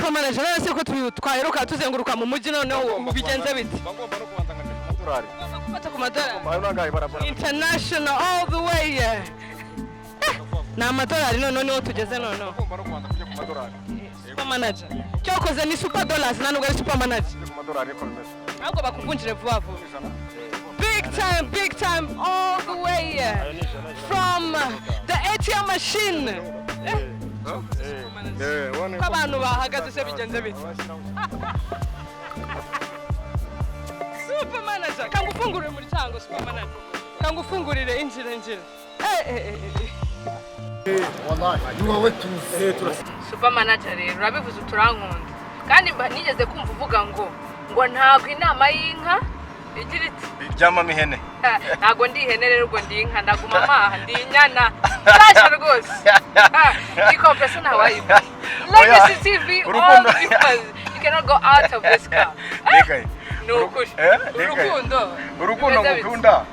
Super Manager, none se ko twaheruka tuzenguruka mu mujyi, noneho ubu bigenze bite? Bagomba no kubanza nkaca ku madolari. Ugomba gufata ku madolari. Ayo nangahe barabara? International all the way, yeah. Ni amadolari noneho, niho tugeze noneho. Bagomba no kubanza kujya ku madolari. Super Manager, cyokoze ni super dollars, nta nubwo ari Super Manager. Kujya ku madolari niko bimeze. Ahubwo bakuvunjire vuba vuba. 100. Big time, big time, all the way from the ATM machine. Ubone Ko abantu bahagaze se, bigenze bite? Super Manager, kanga ufungurire umuryango. Super Manager, kanga ufungurire, injira, injira. Eh, eh, eh, eh. Ni wowe tuzi. Super Manager rero, urabivuze uturankunda, kandi nigeze kumva uvuga ngo ntabwo inama y'inka igira iti Iryamamo ihene. Ntabwo ndi ihene rero, ubwo ndi inka, ndaguma amaha, ndi inyana nshyashya rwose. Iyi compressor ntawayibona. Legacy TV, all Urukundo. because you cannot go out of this car. Reka. Ni ukuri. Reka. Urukundo Urukundo bimeze bite? ngukunda.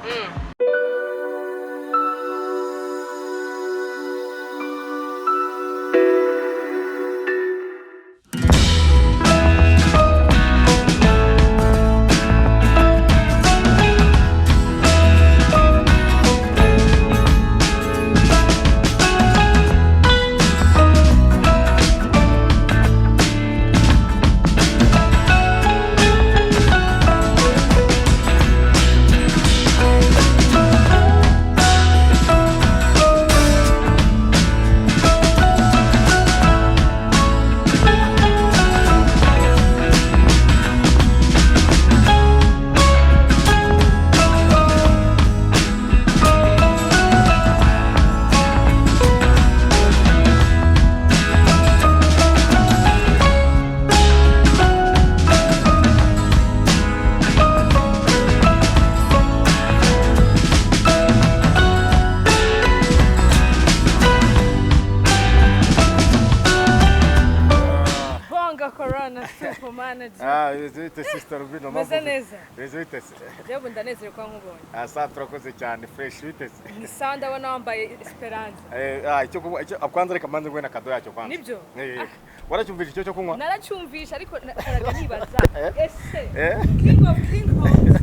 Bonga Corona, Super Manager. Ah, bimeze bite, Sister Rubino? Meze neza. Bimeze bite se? Jewe ndanezerewe kuba nkubonye. Ah, sa turakoze cyane, fresh, bite se? Ni sawa, ndabona wambaye Esperanza. Icyo kunywa, icyo kwanza, reka mbanze nguhe na kado yacyo kwanza. Nibyo? Eh. Waracyumvise icyo cyo kunywa? Naracyumvisha, ariko nahoraga nibaza ese Eh? King of King Homes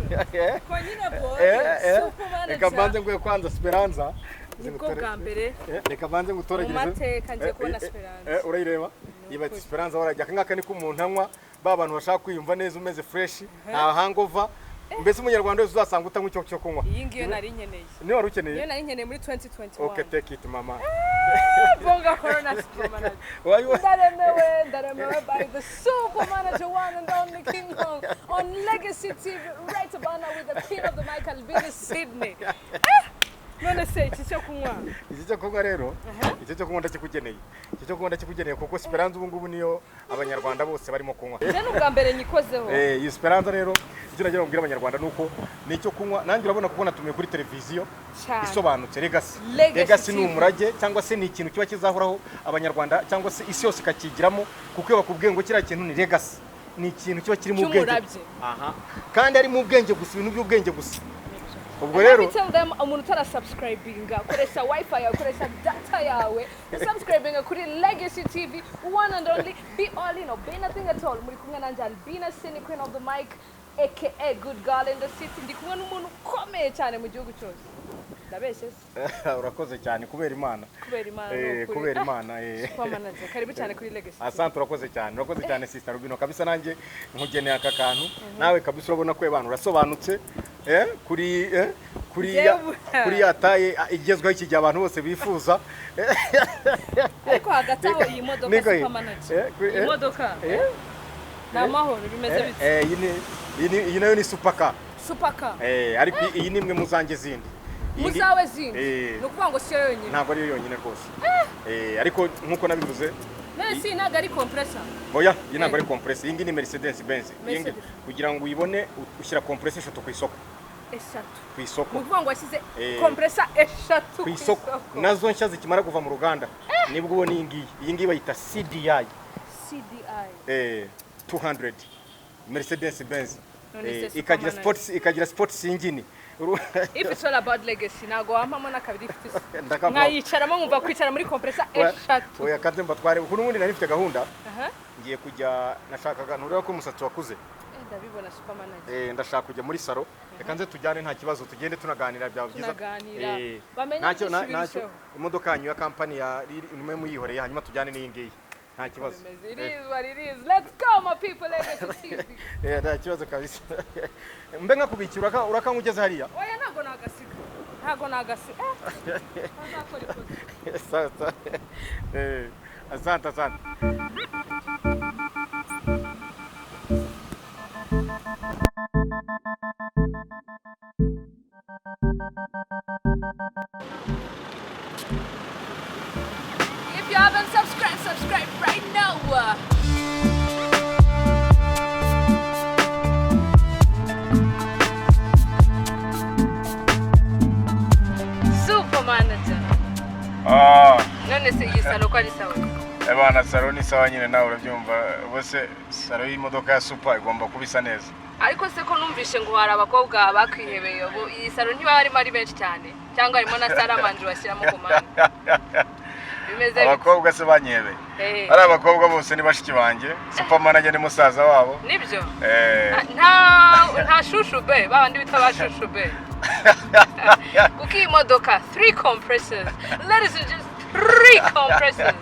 Konyine boy Super Reka mbanze Manager nguhe kwanza Esperanza. Nibwo bwa mbere Reka mbanze ngutoragirize. mu mateka ngiye kubona Esperanza. Urayireba? Iba ukuri. Esperanza warajya, aka ngaka niko umuntu anywa, ba bantu bashaka kwiyumva neza, umeze fresh, nta hangover. Mbese umunyarwanda wese uzasanga utanywa icyo cyo kunywa. Iyi ngiyo nari nkeneye. Niba wari ukeneye? Niyo nari nkeneye muri 2021. Okay, take it, mama. Bonga Corona, Super Manager. Ndaremewe, ndaremewe by the Super Manager, one and only King Kong on Legacy TV right about now with the queen of the mic, Albina Sydney. None se iki cyo kunywa? Iki cyo kunywa rero, iki cyo kunywa ndakikugeneye. Iki cyo kunywa ndakikugeneye kuko Esperanza ubu ngubu niyo abanyarwanda bose barimo kunywa. Nje n'ubwa mbere nyikozeho. Iyi Esperanza rero, icyo nagira ngo mbwire abanyarwanda nuko ni icyo kunywa, nanjye urabona kuko natumiye kuri televiziyo Cyane. isobanutse, Legacy. Legacy Legacy ni TV. umurage cyangwa se ni ikintu kiba kizahoraho, abanyarwanda cyangwa se isi yose ikakigiramo, kuko iyo bakubwiye ngo kiriya kintu ni legacy, ni ikintu kiba kiri mu bwenge. Cy'umurabye. Aha. Kandi ari mu bwenge gusa, ibintu by'ubwenge gusa. Ubwo Let rero me tell them, umuntu utarasubscribinga, koresha wifi yawe, koresha data yawe, usubscribinga kuri Legacy TV, one and only, be all in or be nothing at all. Muri kumwe nanjye Albina Sini, queen of the mic, aka good girl in the city. Ndi kumwe n'umuntu ukomeye cyane mu gihugu cyose. Ndabeshye se? Urakoze cyane, kubera Imana. Kubera Imana, ni ukuri. Kubera Imana. Super Manager, karibu cyane kuri Legacy TV. Asante, urakoze cyane, urakoze cyane, Sister Rubino. Kabisa nanjye nkugeneye aka kantu, nawe kabisa urabona ko abantu urasobanutse, kuri ya, Njyewe- kuri ya taye igezweho iki gihe abantu bose bifuza. Ariko hagati aho iyi modoka, Niko, Super Manager, iyi modoka ni amahoro, bimeze bite? Iyi nayo ni supercar. Supercar. Ariko iyi ni imwe mu zanjye zindi. Muzawe zindi? Ni ukuvuga ngo siyo yonyine? Ntabwo ariyo yonyine rwose. Ariko nkuko nabivuze, None si ntabwo ari compressor? Oya, iyi ntabwo ari compressor. Iyi ngiyi ni Mercedes Benz. Iyi ngiyi, Mercedes. kugira ngo uyibone ushyira compressor eshatu ku isoko. Eshatu? Ku isoko. Ni ukuvuga ngo washyize compressor eshatu Ku isoko, nazo nshya zikimara kuva mu ruganda, nibwo ubona iyi ngiyi. Iyi ngiyi bayita CDI. CDI. 200 Mercedes Benz. None se Ikagira Superman sports, ikagira sports engine. If it's all about legacy, ntabwo wampamo n'akabiri ifite isi. Ndakavuga. Nkayicaramo nkumva kwicara muri compressor eshatu. Oya, kandi mbatware, kuko n'ubundi nari mfite gahunda. Aha. Ngiye kujya, nashakaga, ntureba ko umusatsi wakuze? Ndabibona, super manager. Ndashaka kujya muri salon. Reka nze tujyane, nta kibazo, tugende tunaganira, byaba byiza. Tunaganira. Bamenye Ntacyo byinshi ntacyo. birusheho. Imodoka yanyu ya company ya nimwe muyihoreye, hanyuma tujyane n'iyi ngiyi, nta kibazo. Bimeze. It is what it is. Let's go, my people. Legacy TV. Nta kibazo kabisa. Mbe nkakubikira, urakanywa ugeze hariya. Oya, ntabwo nagasiga, ntabwo nagasiga. Ntazakora ikosa. Sawa sawa. Asante, asante. If you haven't subscribed, subscribe right now. Super manager. Ah, None se iyi salon ko ari sawa? Ebana, salon ni sawa nyine, nawe urabyumva. Bose salon y'imodoka ya super igomba kuba isa neza. Ariko se ko numvishe ngo hari abakobwa bakwihebeye, ubu iyi salon ntiba harimo ari benshi cyane, cyangwa harimo na saramanje bashyiramo komande? Bimeze bite? Abakobwa se banyihebeye? Eh. Ari abakobwa bose ni bashiki banjye. Super manager ni musaza wabo. Nibyo? Eh. Nta chouchou be, babandi bita ba chouchou be? Kuko iyi modoka, three compressors, ladies and gentlemen, three compressors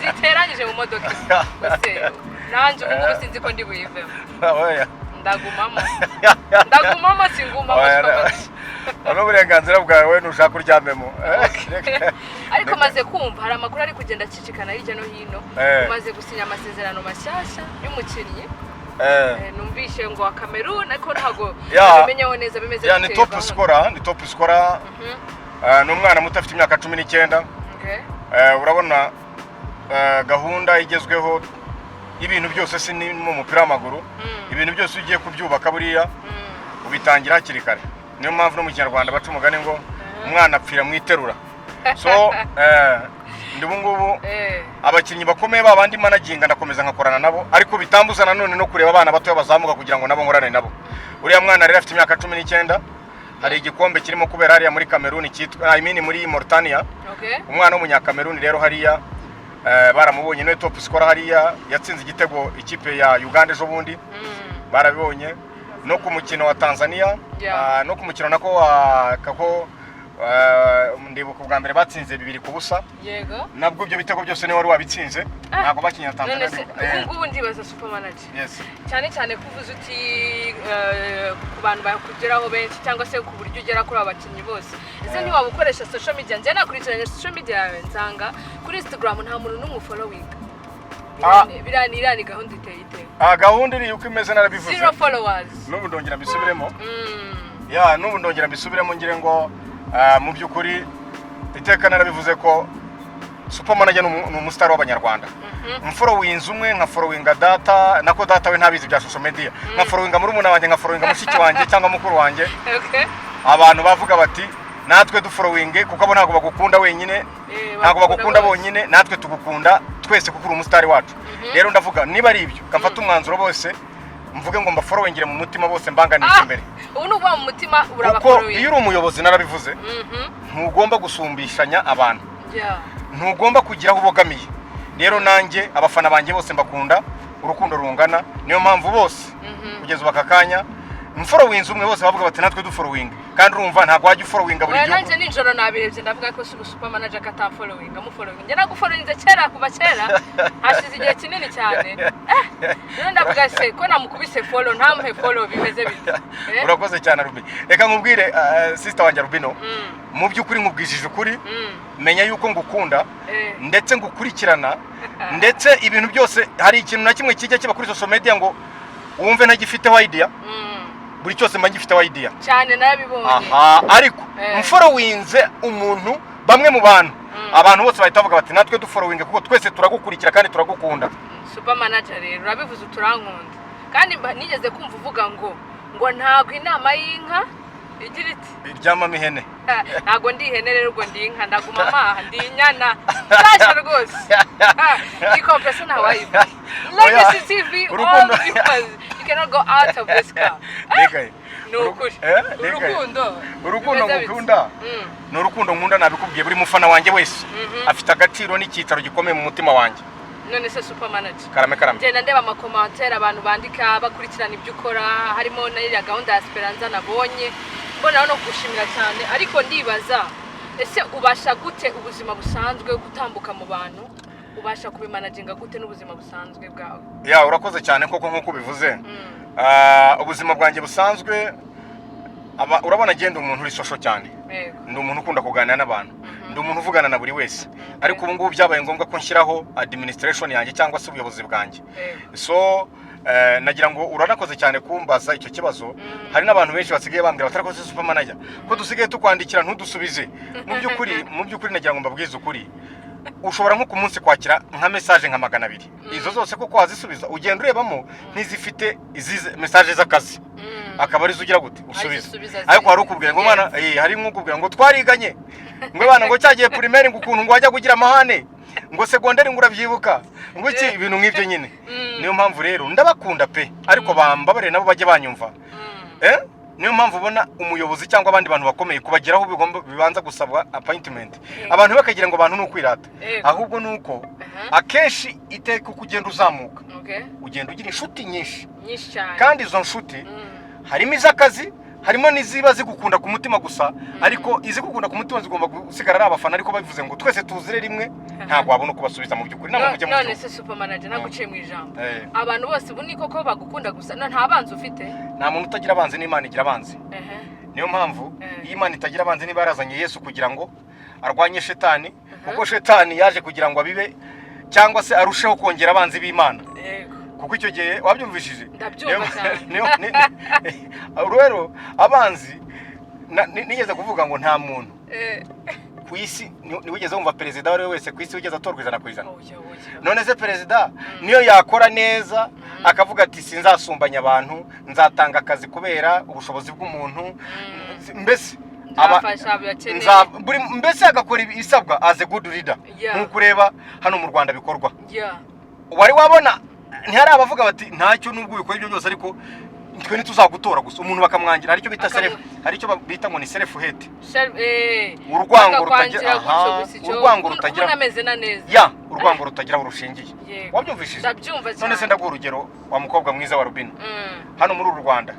ziteranyije mu modoka imwe. Ese nanjye ubu ngubu sinzi ko ndi buyivemo. Oya. Ndagumamo, ndagumamo, singumamo. Oya, Superman. ni uburenganzira bwawe, nushaka uryamemo. Ariko maze kumva hari amakuru ari kugenda acicikana hirya no hino. Eh. Umaze gusinya amasezerano mashyashya y'umukinnyi. Eh. Numvishe ngo wa Cameroon, ariko ntabwo Ya. nabimenyeho neza. Bimeze Ya, ni bite top gahunda? scorer, ni top scorer. Ni umwana muto, afite imyaka 19. Okay. Urabona gahunda igezweho y'ibintu byose, si ni mu mupira w'amaguru, ibintu byose iyo ugiye kubyubaka buriya ubitangira hakiri kare. Niyo mpamvu no mu Kinyarwanda baca umugani ngo umwana apfira mu iterura. So ndi ubu ngubu abakinnyi bakomeye babandi managinga ndakomeza nkakorana nabo, ariko bitambuza nanone no kureba abana batoya bazamuka kugira ngo nabo nkorane nabo. Uriya mwana rero afite imyaka 19. Hari igikombe kirimo kubera hariya muri Cameroon cyitwa, I mean, muri Mauritania. Umwana w'umunyakameruni rero hariya baramubonye, niwe top scorer hariya, yatsinze igitego ikipe ya Uganda ejo bundi. Barabibonye no ku mukino wa Tanzania. No ku mukino nako wa kako, ndibuka ubwa mbere batsinze 2-0. Nabwo ibyo bitego byose niwe wari wabitsinze. Ntabwo bakinnye na Tanzania. None se ndibuka. ubu ngubu ndibaza, super manager, Yes. cyane cyane ko uvuze uti ku bantu bakugeraho benshi, cyangwa se ku buryo ugera kuri aba bakinnyi bose, ese ntiwaba ukoresha social media? Njye nakurikiranye social media yawe, nsanga kuri Instagram nta muntu n'umwe ufollowinga. Ah. Biriya ni iriya ni gahunda iteye ite? Ah, gahunda iri uko imeze narabivuze. Zero followers. N'ubu ndongera mbisubiremo. Ya, n'ubu ndongera mbisubiremo, ngire ngo mu by'ukuri iteka narabivuze ko super manager ni umusitari w'Abanyarwanda. Mfollowinze umwe, nka followinga data, nako data we ntabizi bya social media, nka followinga murumuna wanjye, nka followinga mushiki wanjye cyangwa mukuru wanjye, abantu bavuga bati natwe dufollowinge, kuko abo ntabwo bagukunda wenyine. Eh, Ntabwo bagukunda bose. bonyine, natwe tugukunda twese kuko uri umusitari wacu. Rero ndavuga niba ari ibyo, kamfata umwanzuro bose mvuge ngo mbafollowingire mu mutima bose, mbanganisha imbere. Ubu ni ukuvuga mu mutima Kuko urabafollowinga. iyo uri umuyobozi, narabivuze, ntugomba gusumbishanya abantu, ntugomba kugira aho ubogamiye. Rero nanjye abafana banjye bose mbakunda urukundo rungana. Niyo mpamvu bose kugeza ubu aka kanya mfollowinze umwe, bose bavuga bati natwe dufollowinga. Kandi urumva ntabwo wajya ufollowinga buri Oya, gihugu. nanjye nijoro nabirebye, ndavuga ko si super manager ko atamfollowinga, amufollowinga. Njye nagufollowinze kera, kuva kera, hashize igihe kinini cyane. Rero ndavuga se ko namukubise follow ntamuhe follow, bimeze bite? Urakoze cyane, Rubi. Reka nkubwire, sister wanjye Rubino, mu by'ukuri nkubwishije ukuri, menya yuko ngukunda, ndetse ngukurikirana, ndetse ibintu byose, hari ikintu na kimwe kijya kiba kuri social media ngo wumve ntagifiteho idea? Buri cyose mba ngifiteho idea. Cyane, narabibonye. Aha, ariko mfollowinze umuntu, bamwe mu bantu, abantu bose bahita bavuga bati natwe dufollowinge, kuko twese turagukurikira kandi turagukunda. Super manager, rero urabivuze, uturankunda. Kandi nigeze kumva uvuga ngo ntabwo inama y'inka igira iti iryamamo ihene. Ntabwo ndi ihene rero, ubwo ndi inka, ndaguma amaha, ndi inyana nshyashya rwose. Iyi compressor ntawayivuga. Legacy TV, all Urukundo. viewers, you cannot go out of this car. Reka ye. Ni ukuri. Reka. Urukundo Urukundo bimeze bite? ngukunda ni urukundo nkunda, nabikubwiye. Buri mufana wanjye wese afite agaciro n'icyicaro gikomeye mu mutima wanjye. None se, Super Manager, Karame, karame. ngenda ndeba ama commentaires, abantu bandika bakurikirana ibyo ukora, harimo na iriya gahunda ya Speranza nabonye, mbona no kugushimira cyane. Ariko ndibaza, ese ubasha gute ubuzima busanzwe gutambuka mu bantu? Ubasha kubimanaginga gute n'ubuzima busanzwe bwawe? Ya, urakoze cyane koko nk'uko ubivuze. Ubuzima bwanjye busanzwe, urabona genda umuntu uri social cyane. Ndi umuntu ukunda kuganira n'abantu, ndi umuntu uvugana na buri wese, ariko ubu ngubu byabaye ngombwa ko nshyiraho administration yanjye cyangwa se ubuyobozi bwanjye. So nagira ngo uranakoze cyane kumbaza icyo kibazo. Hari n'abantu benshi basigaye bambwira batarakoze, Super Manager, ko dusigaye tukwandikira ntudusubize. Mu by'ukuri nagira ngo mbabwize ukuri, ushobora nko ku munsi kwakira nka message nka 200. Izo zose koko wazisubiza? Ugenda urebamo ntizifite izi message z'akazi, akaba arizo ugira gute? Usubiza. Usubiza. Ariko hari ukubwira ngo mwana, hari nk'ukubwira ngo twariganye, ngo bana, ngo cyagiye primaire, ngo ukuntu ngo wajya kugira amahane, ngo secondaire, ngo urabyibuka, ngo iki, ibintu nk'ibyo nyine. Niyo mpamvu rero ndabakunda pe, ariko bambabarire nabo bajye banyumva. Niyo mpamvu ubona umuyobozi cyangwa abandi bantu bakomeye kubageraho bigomba bibanza gusabwa appointment. Abantu bakagira ngo abantu ni ukwirata, ahubwo ni uko akenshi iteka uko ugenda uzamuka, ugenda ugira inshuti nyinshi. Nyinshi cyane. Kandi izo nshuti harimo iz'akazi, harimo n'iziba zigukunda ku mutima gusa. Ariko izigukunda ku mutima zigomba gusigara ari abafana, ariko babivuze ngo twese tuzire rimwe, ntabwo wabona uko basubiza mu by'ukuri. Nama mujye mu None byumva. se, Super Manager, naguciye mu ijambo, abantu bose ubu ni koko bagukunda gusa? Nta banzi ufite? Nta muntu utagira abanzi, n'Imana igira abanzi. Niyo mpamvu iyo Imana itagira abanzi, niba yarazanye Yesu kugira ngo arwanye shetani, kuko shetani yaje kugira ngo abibe cyangwa se arusheho kongera abanzi b'Imana. Kuko icyo gihe wabyumvishije? Ndabyumva cyane. Rero abanzi nigeze kuvuga ngo nta muntu ku isi ntiwigeze wumva perezida uwo ari we wese ku isi wigeze atorwa 100%. Oya, oya. None se perezida niyo yakora neza akavuga ati sinzasumbanya abantu, nzatanga akazi kubera ubushobozi bw'umuntu, mbese Nzafasha abakene. Mbese agakora ibisabwa as a good leader, nk'uko ureba hano mu Rwanda bikorwa, wari wabona ntihari abavuga bati ntacyo nubwo ubikora ibyo byose, ariko twe ntituzagutora gusa, umuntu bakamwangira. Hari icyo bita self, hari icyo bita ngo ni self hate. Urwango Bakakwangira rutagira gutyo gusa icyo, urwango rutagira ubona ameze na neza. Ya, urwango rutagira aho rushingiye. Yego. Wabyumvishije? Ndabyumva cyane. None se ndaguha urugero, wa mukobwa mwiza wa Rubina. Hano muri uru Rwanda,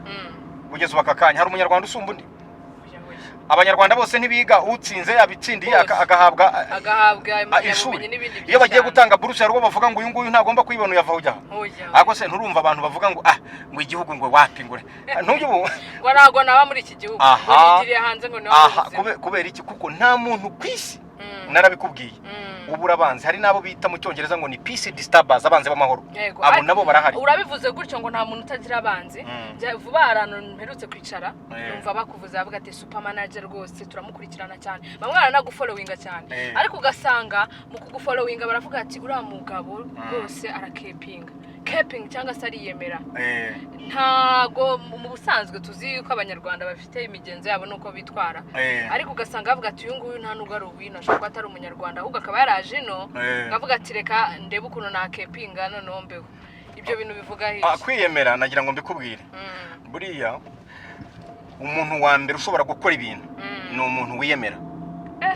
kugeza ubu aka kanya, hari Umunyarwanda usumba undi? Oya, oya. Abanyarwanda bose ntibiga? Utsinze yabitsindiye Bose. agahabwa Agahabwa impamyabumenyi ishuri. n'ibindi Iyo bagiye byinshi cyane. gutanga buruse, hari uwo bavuga ngo uyu nguyu ntagomba kuyibona, uyava ujya? Oya. Ariko se nturumva abantu bavuga ngo ah, ngo igihugu ngo wapi, ngo ntujye ubu Ngo ntabwo naba muri iki gihugu, ngo nigiriye hanze, ngo niho ubuzima. Kubera iki? Kuko nta muntu ku isi, narabikubwiye, ubura abanzi. Hari n'abo bita mu Cyongereza ngo ni peace disturbers, abanzi b'amahoro. Yego. Abo nabo barahari. Urabivuze gutyo ngo nta muntu utagira abanzi. Vuba hari ahantu mperutse kwicara, numva bakuvuze, bavuga ati Super Manager rwose turamukurikirana cyane. Bamwe baranagufollowinga cyane, ariko ugasanga mu kugufollowinga baravuga ati uriya mugabo rwose arakepinga kepingi cyangwa se ariyemera. Ntago mu busanzwe tuzi yuko Abanyarwanda bafite imigenzo yabo n'uko bitwara, ariko ugasanga bavuga ati uyu nguyu nta nubwo ari uwino, ashobora kuba atari Umunyarwanda, ahubwo akaba yaraje ino, akavuga ati reka ndebe ukuntu nakepinga noneho mbeho. Ibyo bintu bivuga iki? Kwiyemera, nagira ngo mbikubwire, buriya umuntu wa mbere ushobora gukora ibintu ni umuntu wiyemera.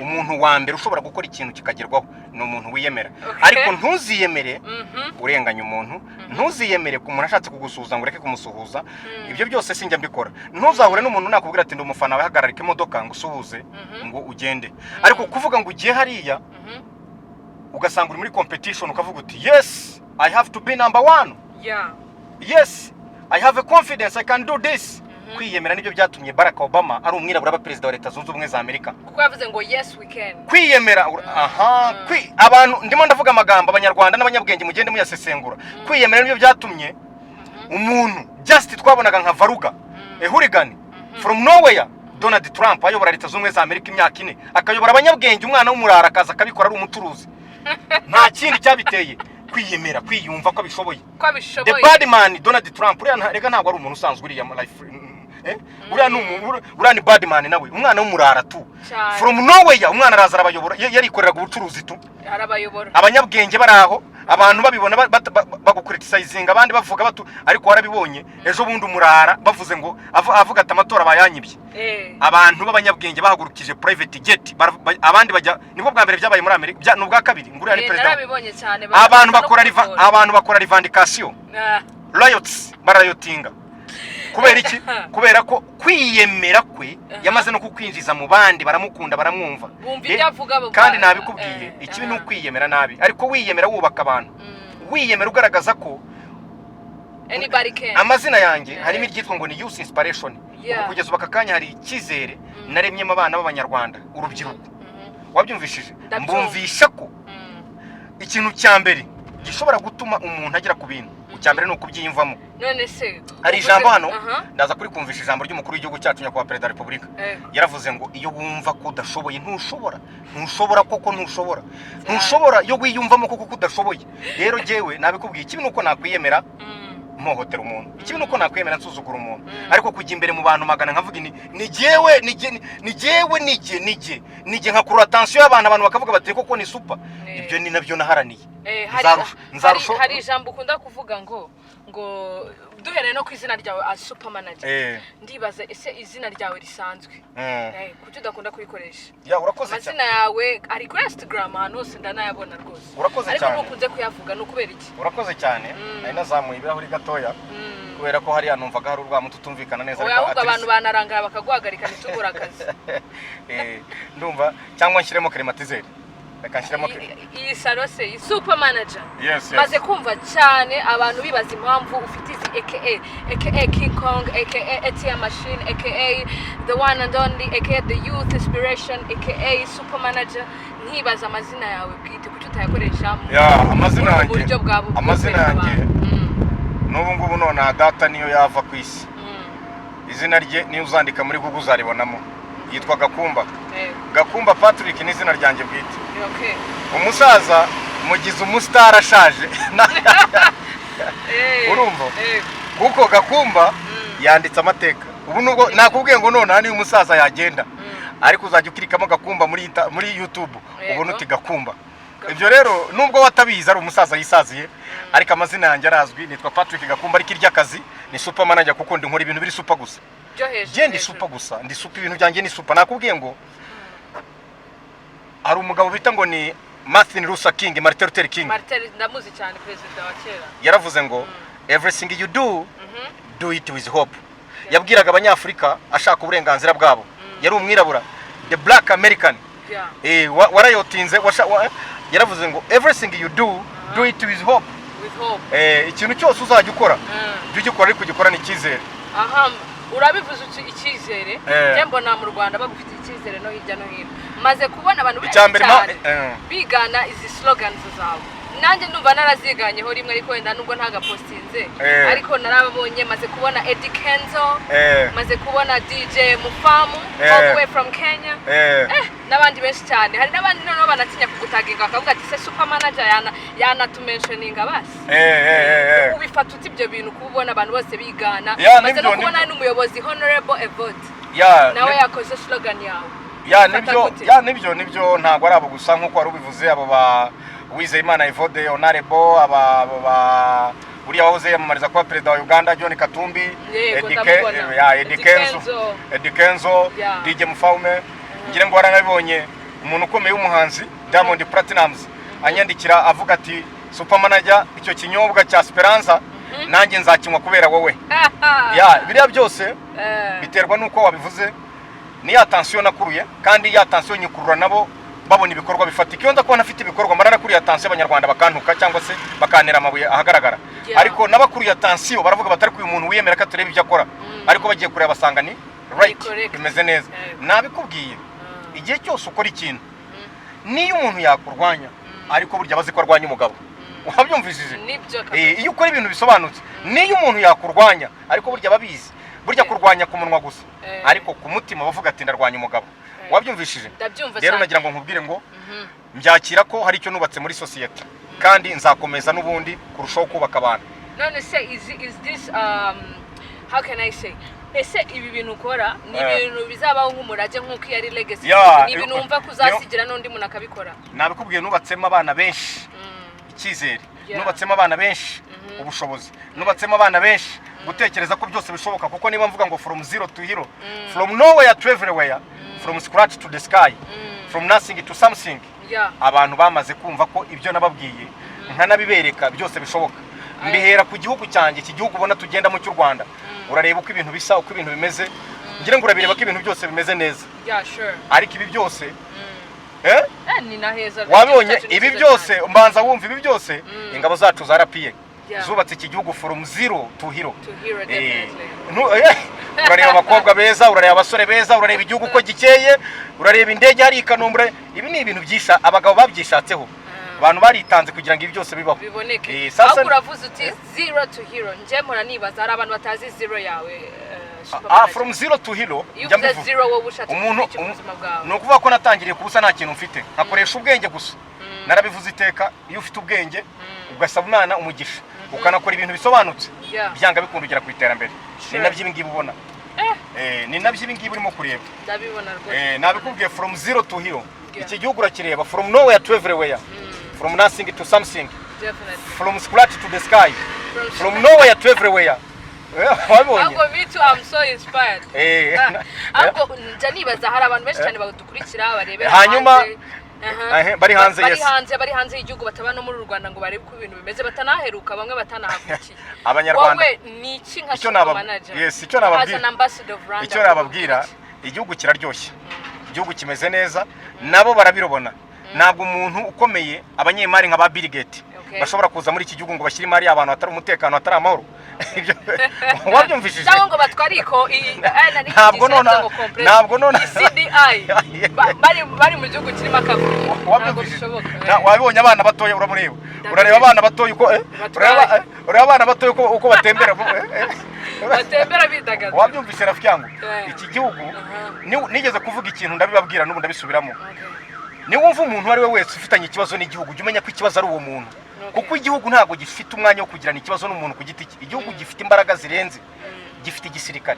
Umuntu wa mbere ushobora gukora ikintu kikagerwaho ni umuntu wiyemera. Ariko ntuziyemere urenganya umuntu, ntuziyemere ku muntu ashatse kugusuhuza ngo ureke kumusuhuza. Ibyo byose sinjya mbikora. Ntuzahure n'umuntu nakubwira ati ndi umufana wawe, hagararika imodoka ngo usuhuze, ngo ugende. Ariko kuvuga ngo ugiye hariya, ugasanga uri muri competition, ukavuga uti yes, I have to be number one, yes, I have a confidence, I can do this. Kwiyemera nibyo byatumye Barack Obama ari umwirabura aba perezida wa Leta Zunze Ubumwe za Amerika. Kuko yavuze ngo yes, we can. Kwiyemera, aha, abantu ndimo ndavuga amagambo, Abanyarwanda n'abanyabwenge mugende muyasesengura. Kwiyemera nibyo byatumye umuntu just twabonaga nka varuga, a hooligan from nowhere, Donald Trump ayobora Leta Zunze Ubumwe za Amerika imyaka 4, akayobora abanyabwenge, umwana w'umurara akaza akabikora ari umucuruzi. Nta kindi cyabiteye, kwiyemera, kwiyumva ko abishoboye. Ko The abishoboye. bad man Donald Trump uriya reka ntabwo ari umuntu usanzwe uriya life, uriya ni uriya ni bad man nawe, umwana w'umurara tu. Cyane. From nowhere umwana araza arabayobora, yarikoreraga ubucuruzi tu. Arabayobora. Abanyabwenge bari aho. Abantu babibona bagucriticizinga, abandi bavuga batu, ariko warabibonye ejo bundi umurara bavuze ngo avuga ati amatora bayanyibye. Abantu b'abanyabwenge bahagurukije private jet, abandi bajya, nibwo bwa mbere byabaye muri Amerika, ni ubwa kabiri nguriya ni perezida. Narabibonye cyane. Abantu no bakora kumutora. Abantu bakora revendication, riots, barayotinga. Kubera iki? Kubera ko kwiyemera kwe yamaze no kukwinjiza mu bandi, baramukunda, baramwumva. Bumva ibyo avuga, Kandi nabikubwiye, ikibi ni ukwiyemera nabi, ariko wiyemera wubaka abantu, wiyemera ugaragaza ko Anybody can. Amazina yanjye harimo iryitwa ngo ni Youth Inspiration. Ubu kugeza ubu aka kanya hari icyizere naremyemo abana b'Abanyarwanda, urubyiruko. Wabyumvishije? Ndabyumva. Mbumvisha ko ikintu cya mbere gishobora gutuma umuntu agera ku bintu, icya mbere ni ukubyiyumvamo. None se Hari ijambo hano, ndaza kurikumvisha, ijambo ry'umukuru w'igihugu cyacu, nyakubahwa perezida wa repubulika. Yaravuze ngo iyo wumva ko udashoboye ntushobora, ntushobora koko, ntushobora, ntushobora iyo wiyumvamo koko ko udashoboye. Rero jyewe nabikubwiye, ikibi ni uko nakwiyemera mpohotera umuntu, ikibi ni uko nakwiyemera nsuzugura umuntu, ariko kujya imbere mu bantu magana nkavuga ni jyewe, ni jye, ni jyewe, ni jye, ni jye, ni jye, nkakurura attention y'abantu, abantu bakavuga bati koko ni super. Ibyo ni nabyo naharaniye. Hari ijambo ukunda kuvuga ngo duhereye no ku izina ryawe as super manager, ndibaza ese izina ryawe risanzwe, kuki udakunda kurikoresha? Ya, urakoze cyane. Amazina yawe ari kuri Instagram, ahantu hose ndanayabona rwose. Urakoze Ariko cyane. ntukunze kuyavuga, ni ukubera iki? Urakoze cyane. Nari nazamuye ibirahuri gatoya kubera ko hariya numvaga hari urwamo tutumvikana neza. Oya, Ariko ahubwo at abantu least- banarangara bakaguhagarika, ntitubure akazi. Ndumva cyangwa nshyiremo climatiseur, reka nshyiremo Iyi salo se, iyi super manager, Yes. maze kumva cyane abantu bibaza impamvu ufite izi aka, aka King Kong, aka ATM machine, aka the one and only, aka the youth inspiration, aka super manager. Nkibaza amazina yawe bwite, kuki utayakoresha Ya, amazina mu yanjye, buryo bwa bwo amazina kwereka yanjye, abantu? N'ubu ngubu nonaha data niyo yava ku isi, izina rye niyo uzandika muri Google uzaribonamo, yitwa Gakumba. Gakumba Patrick ni izina ryanjye bwite. Umusaza mugize umusitari ashaje. Urumva? Kuko Gakumba yanditse amateka. Ubu nubwo nakubwiye ngo nonaha niyo umusaza yagenda, ariko uzajya ukirikamo Gakumba muri YouTube, ubona uti Gakumba. Ibyo rero nubwo watabizi ari umusaza yisaziye, ariko amazina yanjye arazwi, nitwa Patrick Gakumba, ariko iry'akazi ni super manager, kuko ndi nkora ibintu biri super gusa. Byo hejuru. Jye ndi Hejuru. super gusa, ndi super, ibintu byanjye ni super. Nakubwiye ngo hari umugabo bita ngo ni Martin Luther King, Martin Luther King. Martin ndamuzi cyane, perezida wa kera. Yaravuze ngo "Everything you do, do it with hope." Yabwiraga Abanyafurika ashaka uburenganzira bwabo, yari umwirabura, the black American. Warayotinze, yaravuze ngo "Everything you do, do it with hope." With hope. Ikintu cyose uzajya ukora, jya ugikora ariko ugikorana icyizere. Aha urabivuze uti icyizere. Njye mbona mu Rwanda bagufitiye icyizere, no hirya no hino maze kubona abantu benshi Icya mbere cyane cyane bigana izi slogans zawe. Nanjye ndumva naraziganyeho rimwe, ariko wenda nubwo ntagapostinze, ariko narababonye. Maze kubona Eddie Kenzo, maze kubona DJ Mufamu all the way from Kenya, n'abandi benshi cyane. Hari n'abandi noneho banatinya kugutaginga, bakavuga ati se super manager yana yanatumentioninga basi. Ubifata ute ibyo bintu, kuba ubona abantu bose bigana? Ya, Maze no nibyo, kubona nibyo. n'umuyobozi Honorable Evode nawe yakoze slogan yawe. Ya. Ubifata Nibyo. gute? Ya, nibyo, ntabwo ari abo gusa nk'uko wari ubivuze, abo ba Uwizeyimana Evode honorable, aba ba uriya wahoze yiyamamariza kuba perezida wa Uganda, John Katumbi, Yego, Eddie ndamubona. Ya, Eddie Eddie Kenzo, Kenzo. Eddie Kenzo, DJ Mufaume. Ngira ngo waranabibonye, umuntu ukomeye w'umuhanzi Diamond Platnumz anyandikira avuga ati "Super manager, icyo kinyobwa cya Speranza nanjye nzakinywa kubera wowe." Ya, biriya byose biterwa n'uko wabivuze, ni ya attention nakuruye, kandi ya attention nyikurura nabo babona ibikorwa bifatika. Iyo nza kubona afite ibikorwa mara nakuriye attention, Abanyarwanda bakantuka cyangwa se bakantera amabuye ahagaragara. Ariko n'abakuriye attention baravuga batari uyu muntu wiyemera ko tureba ibyo akora, ariko bagiye kureba basanga ni right, Correct. bimeze neza. Nabikubwiye, igihe cyose ukora ikintu, niyo umuntu yakurwanya, ariko burya bazi ko arwanya umugabo. Wabyumvishije? Nibyo kabisa. Iyo ukora ibintu bisobanutse, niyo umuntu yakurwanya, ariko burya babizi, burya kurwanya ku munwa gusa, ariko ku mutima bavuga ati ndarwanya umugabo. Wabyumvishije? Ndabyumva Rero cyane. nagira ngo nkubwire ngo mbyakira ko hari icyo nubatse muri sosiyete, kandi nzakomeza n'ubundi kurushaho kubaka abantu. None se is this, how can I say, ese ibi bintu ukora ni ibintu bizabaho nk'umurage, nk'uko iyo ari legacy, Ya, ni ibintu wumva ko uzasigira n'undi muntu akabikora? Nabikubwiye, nubatsemo abana benshi. Icyizere. Nubatsemo abana benshi ubushobozi, nubatsemo abana benshi gutekereza ko byose bishoboka, kuko niba mvuga ngo from zero to hero, from nowhere to everywhere, from scratch to the sky, from nothing to something, abantu bamaze kumva ko ibyo nababwiye nkanabibereka byose bishoboka. Mbihera ku gihugu cyanjye, iki gihugu ubona tugendamo cy'u Rwanda. Urareba uko ibintu bisa, uko ibintu bimeze, ngira ngo urabireba ko ibintu byose bimeze neza. Ariko ibi byose Ni na heza. Wabibonye? Igihugu cyacu ni Ibi cyiza byose cyane. mbanza wumva, ibi byose ingabo zacu za RPA zubatse iki gihugu from zero to hero. To hero, definitely. Urareba abakobwa beza, urareba abasore beza, urareba igihugu uko gikeye, urareba indege hari i Kanombe. Ibi ni ibintu byisha abagabo babyishatseho, abantu baritanze kugira ngo ibi byose bibaho. Biboneke. Sasa Ahubwo uravuze uti zero to hero, njye mpora nibaza, hari abantu batazi zero yawe, super Ah, manager. from zero to hero. Iyo Njya uvuze mbivuga. zero, wowe ushatse Umuntu kuvuga iki mu buzima bwawe? Ni ukuvuga ko natangiriye ku busa, nta kintu mfite, nkakoresha ubwenge gusa. Narabivuze iteka, iyo ufite ubwenge, ugasaba Imana umugisha, ukanakora ibintu bisobanutse, byanga bikunda ugera ku iterambere. Ni nabyo ibi ngibi ubona. Ni nabyo ibi ngibi urimo kureba. Ndabibona rwose. Nabikubwiye, from zero to hero. Iki gihugu urakireba, from nowhere to everywhere, from nothing to something, from scratch to the sky, from nowhere to everywhere. Wabibonye? Ahubwo me too, I'm so inspired. Ahubwo njya nibaza, hari abantu benshi cyane badukurikira, barebera hanze. Aha. Bari hanze, Bari yes. hanze, bari hanze y'igihugu, bataba no muri Rwanda ngo barebe uko ibintu bimeze, batanaheruka, bamwe batanahavukiye. Abanyarwanda. Wowe ni iki nka Icyo super manager, yes, icyo nababwira- as an ambassador of Rwanda, Icyo nababwira, igihugu kiraryoshye, igihugu kimeze neza, nabo barabirobona. Ntabwo umuntu ukomeye, abanyemari nka ba Bill Gates, bashobora kuza muri iki gihugu ngo bashyire imari y'abantu hatari umutekano, hatari amahoro. Ibyo wabyumvishije? Cyangwa ngo batware iko Ntabwo ntabwo nona- CDI bari mu gihugu kirimo akavuyo, ntabwo Wabyumvishije? bishoboka. Wabibonye abana batoya, uramureba, urareba abana batoya uko Batwaye. ureba abana batoya uko batembera, Batembera bidagadura. Wabyumvise, rafiki yangu? Yeah. Iki gihugu, nigeze kuvuga ikintu, ndabibabwira, n'ubu ndabisubiramo. Niwumva umuntu uwo ari we wese ufitanye ikibazo n'igihugu, jya umenya ko ikibazo ari uwo muntu, kuko igihugu ntabwo gifite umwanya wo kugirana ikibazo n'umuntu ku giti cye. Igihugu gifite imbaraga zirenze, gifite igisirikare,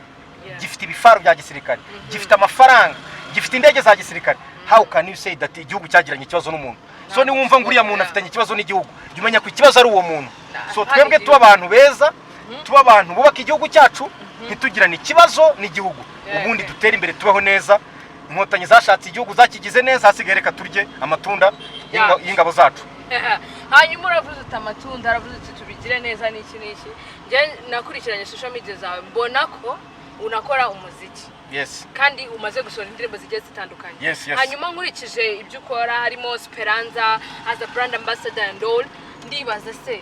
gifite ibifaru bya gisirikare, gifite amafaranga, gifite indege za gisirikare. How can you say that igihugu cyagiranye ikibazo n'umuntu? So niwumva ngo uriya muntu afitanye ikibazo n'igihugu, jya umenya ko ikibazo ari uwo muntu. So Hari twebwe tuba abantu beza, tuba abantu bubaka igihugu cyacu, ntitugirane ikibazo n'igihugu, ubundi dutere imbere, tubeho neza. Inkotanyi zashatse igihugu, zakigize neza, hasigaye reka turye amatunda y'ingabo zacu. Hanyuma uravuze uti amatunda, aravuze uti tubigire neza n'iki n'iki. Njye nakurikiranye social media zawe, mbona ko unakora umuziki kandi umaze gusohora indirimbo zigiye zitandukanye. Yes. Hanyuma nkurikije ibyo ukora, harimo Speranza as a brand ambassador and all, ndibaza se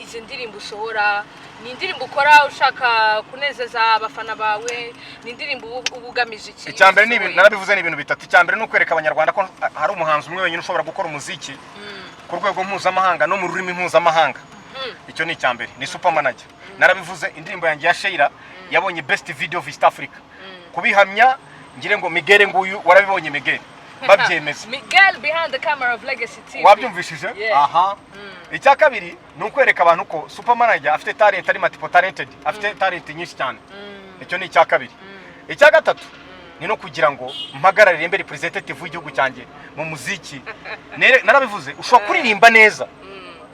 izi ndirimbo usohora ni indirimbo ukora ushaka kunezeza abafana bawe, ni indirimbo uba ugamije iki? Icya mbere ni ibintu Usohoye? narabivuze, ni ibintu bitatu. Icya mbere ni ukwereka Abanyarwanda ko hari umuhanzi umwe wenyine ushobora gukora umuziki ku rwego mpuzamahanga no mu rurimi mpuzamahanga. Icyo ni icya mbere, ni Super Manager. Narabivuze, indirimbo yanjye ya Sheila yabonye best video of East Africa. Kubihamya, ngire ngo Miguel nguyu, warabibonye Miguel, babyemeza. Miguel behind the camera of Legacy TV. Wabyumvishije? Yeah. Aha. Icya kabiri ni ukwereka abantu ko Super Manager afite talent, ari multiple talented, afite talent nyinshi cyane. Icyo ni icya kabiri. Icya gatatu ni no kugira ngo mpagararire mbe representative w'igihugu cyanjye mu muziki. Narabivuze, ushobora kuririmba neza,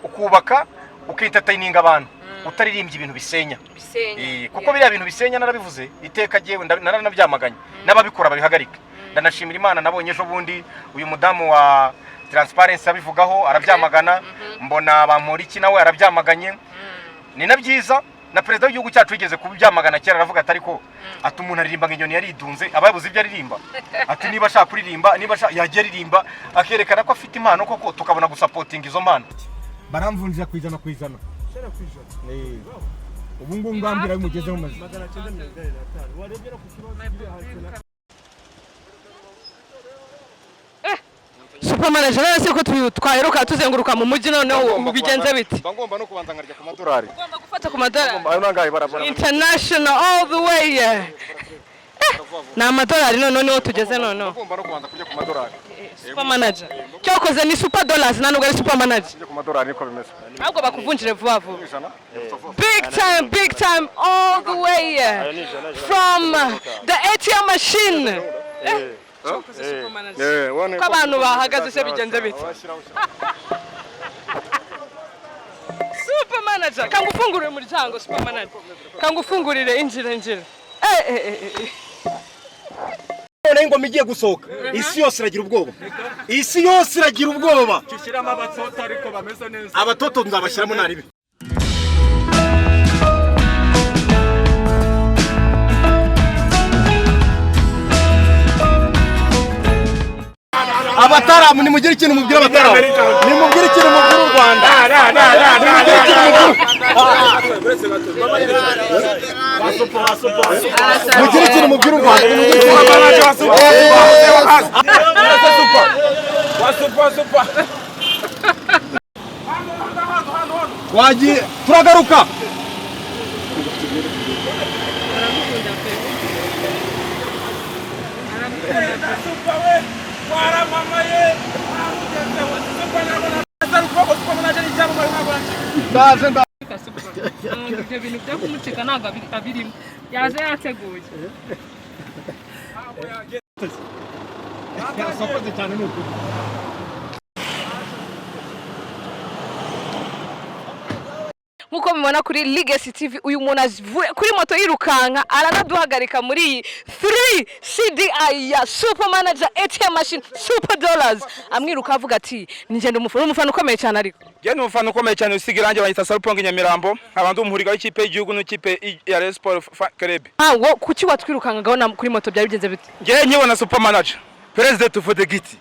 ukubaka, ukentertaininga abantu, utaririmbye ibintu bisenya. Bisenya. Kuko biriya bintu bisenya, narabivuze iteka, jyewe naranabyamaganye, n'ababikora babihagarika. Ndanashimira Imana, nabonye ejo bundi uyu mudamu wa Transparency abivugaho, arabyamagana, mbona Bamporiki nawe arabyamaganye. Ni na byiza, na perezida w'igihugu cyacu yigeze kubyamagana kera, aravuga ati ariko ati umuntu aririmba ngo inyoni yaridunze, aba yabuze ibyo aririmba. Ati niba ashaka kuririmba, niba ashaka yajya aririmba akerekana ko afite impano koko, tukabona gusupportinga izo mpano. Baramvunjira ku 100%. 100%. Ubu ngubu ngambwira bimugezeho maze. 985, warebye no ku kibazo kiri ahantu. Super Manager, rero se ko twaheruka tuzenguruka mu mujyi, noneho ubu bigenze bite? Mba ngomba no kubanza nkarya ku madolari. Ugomba gufata ku madolari. Ayo nangahe barabara? International all the way. Ni amadolari noneho niho tugeze noneho. Ngomba no kubanza kurya ku madolari. Super Manager, cyokoze ni super dollars, nta nubwo ari Super Manager. Kurya ku madolari niko bimeze. Ahubwo bakuvunjire vuba vuba. 100. Big time, big time, all the way from the ATM machine. Cyokoze Super Manager, ko abantu bahagaze se bigenze bite? Super Manager, kangufungurire umuryango. Super Manager, kangufungurire, injira, injira. Eh eh eh eh. Noneho ingoma igiye gusohoka, isi yose iragira ubwoba, isi yose iragira ubwoba. Gishyiramo abatoto ariko bameze neza. Abatoto nzabashyiramo naribi. Abataramu, nimugire ikintu mubwira abataramu, nimubwire ikintu mubwira u Rwanda, nimugire ikintu mubwira, mugire ikintu mubwira u Rwanda, nimugire ikintu. Wasupa supa. Twagiye, turagaruka. Supa we waramamaye. Ndaje nda Ibyo bintu byo kumucika ntabwo abirimo, yaje yateguye. Yasokoze cyane, ni ukuri. Nk'uko mubibona kuri Legacy TV, uyu muntu avuye kuri moto yirukanka, aranaduhagarika muri iyi 3 CDI ya Super Manager, ATM machine, Super Dollars, amwiruka avuga ati nigenda umufana, umufana ukomeye cyane ariko. Njye ni umufana ukomeye cyane usiga irangi, banyita Sarpong Nyamirambo, nkaba ndi umuhuriga w'ikipe y'igihugu n'ikipe ya Rayon Sport Club. Ah, wo kuki watwirukankagaho kuri moto? Byari bigenze bite? Njye nkibona Super Manager, President of the Giti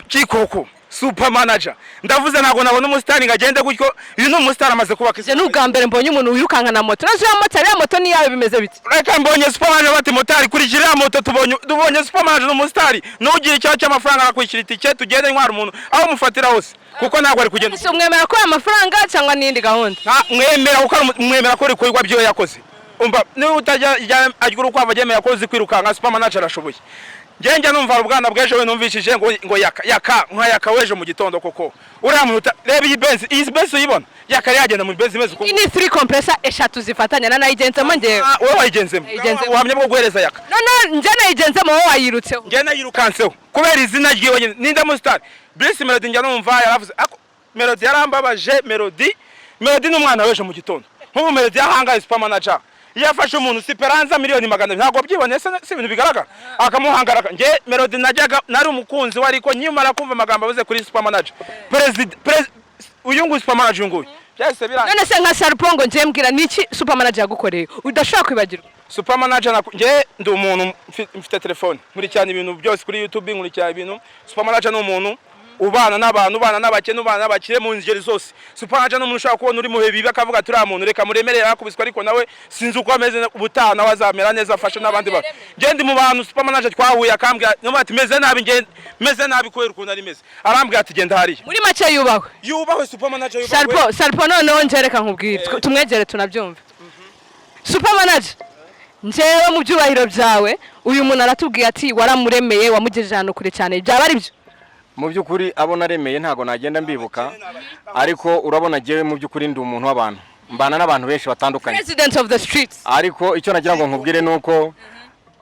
Kikoko, Super Manager, ndavuze ntabwo nabona umusitari ngo agende gutyo. Uyu ni umusitari amaze kubaka. Njye ni ubwa mbere mbonye umuntu wirukanka na moto. Nazo ya motari, ya moto ni iyawe, bimeze bite? Reka, mbonye Super Manager, bati motari kurikira iriya moto. Tubonye Super Manager, ni umusitari. Ntugire ikibazo cy'amafaranga, akakwishyura itike, tugende ntwara umuntu aho umufatira hose, kuko ntabwo ari kugenda. Ese umwemera ko aya mafaranga cyangwa n'iyindi gahunda? Nta mwemera, kuko mwemera ko ibikorwa byo yakoze. Umva, niba utajya arya urukwavu agemera ko uzi kwirukanka. Super Manager arashoboye. Njye njya numva ubwana bw'ejo we numvishije ngo yaka yaka nka yaka w'ejo mu gitondo koko. Uriya muntu reba iyi Benz, iyi Benz uyibona, yaka yagenda muri Benz imeze uko. Iyi ni 3 compressor eshatu zifatanya, nanayigenzemo njyewe. Ah, wowe wayigenzemo? Nayigenzemo. Ubuhamya bwo guhereza yaka. None njye nayigenzemo, wowe wayirutseho. Njye nayirukanseho kubera izina ryiwe nyine. Ninde musitari? Bruce Melody njya numva yaravuze ako Melody yarambabaje. Melody ni umwana w'ejo mu gitondo. Nk'ubu Melody yahangaye Super Manager, iyo afashe umuntu Siperanza 200,000,000, ntabwo byiboneye se? Si ibintu bigaragara, akamuhangara. Njye Melody najyaga nari umukunzi we, ariko nyimara kumva amagambo avuze kuri Super Manager, president uyu nguyu Super Manager, uyu nguyu, byahise birangira. None se nka Sarpongo, njye mbwira, niki Super Manager yagukoreye udashobora kwibagirwa? Super Manager, njye ndi umuntu mfite telefone, nkurikirana ibintu byose kuri YouTube, nkurikirana ibintu. Super Manager ni umuntu ubana n'abantu, ubana n'abakene, ubana n'abakire mu ngeri zose. Super Manager ni umuntu ushobora kubona uri muhe bibi akavuga ati uriya muntu reka muremerere, yakubiswe ariko nawe sinzi uko ameze, ubutaha nawe azamera neza afashe n'abandi bantu. Njye ndi mu bantu Super Manager twahuye akambwira niba ati meze nabi, njye meze nabi kubera ukuntu ari meze, arambwira ati genda hariya. Muri make yubahwe. Yubahwe, Super Manager yubahwe. Sarpo, Sarpo, noneho njye reka nkubwire, tumwegere tunabyumve. Super Manager, njyewe mu byubahiro byawe, uyu muntu aratubwiye ati waramuremeye, wamugejeje ahantu kure cyane, byaba ari byo? Mu by'ukuri abo naremeye ntabwo nagenda mbibuka, ariko urabona jyewe mu by'ukuri ndi umuntu w'abantu, mbana n'abantu benshi batandukanye. President of the streets. Ariko icyo nagira ngo nkubwire ni uko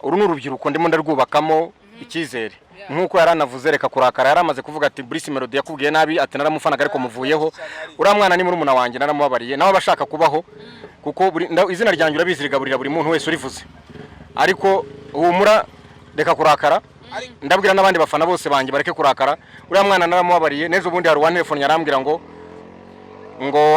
uru ni urubyiruko ndimo ndarwubakamo icyizere. Nk'uko yaranavuze, reka kurakara, yari amaze kuvuga ati Bruce Melody yakubwiye nabi, ati naramufanaga ariko muvuyeho. Uriya mwana ni murumuna wanjye, naramubabariye, nawe aba ashaka kubaho kuko izina ryanjye urabizi rigaburira buri muntu wese urivuze. Ariko humura, reka kurakara. Ndabwira n'abandi bafana bose banjye bareke kurakara, uriya mwana naramubabariye. N'ejo bundi hari uwantelefone yarambwira ngo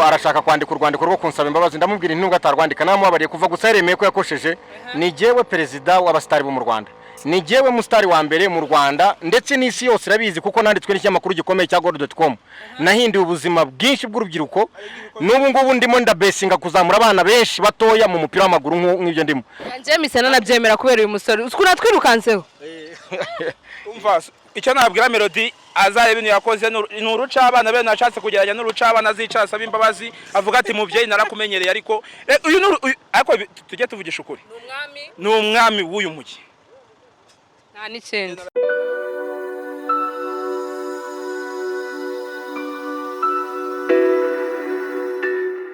arashaka kwandika urwandiko rwo kunsaba imbabazi. Ndamubwira nti nubwo atarwandika namubabariye kuva gusa yaremeye ko yakosheje. Ni jyewe perezida w'abasitari bo mu Rwanda, ni jyewe musitari wa mbere mu Rwanda, ndetse n'isi yose irabizi kuko nanditswe n'ikinyamakuru gikomeye cya gold.com. Nahinduye ubuzima bwinshi bw'urubyiruko, n'ubu ngubu ndimo ndabesinga kuzamura abana benshi batoya mu mupira w'amaguru nk'ibyo ndimo. Njye mise nanabyemera kubera uyu musore ukuntu atwirukanseho. Umva, icyo nabwira Melody, azareba ibintu yakoze ni uruca abana be nashatse kugeranya n'uruca abana, azicara asaba imbabazi avuga ati mubyeyi narakumenyereye. Ariko uyu ni ariko tujye tuvugisha ukuri, ni umwami w'uyu mujyi. Nta n'ikindi.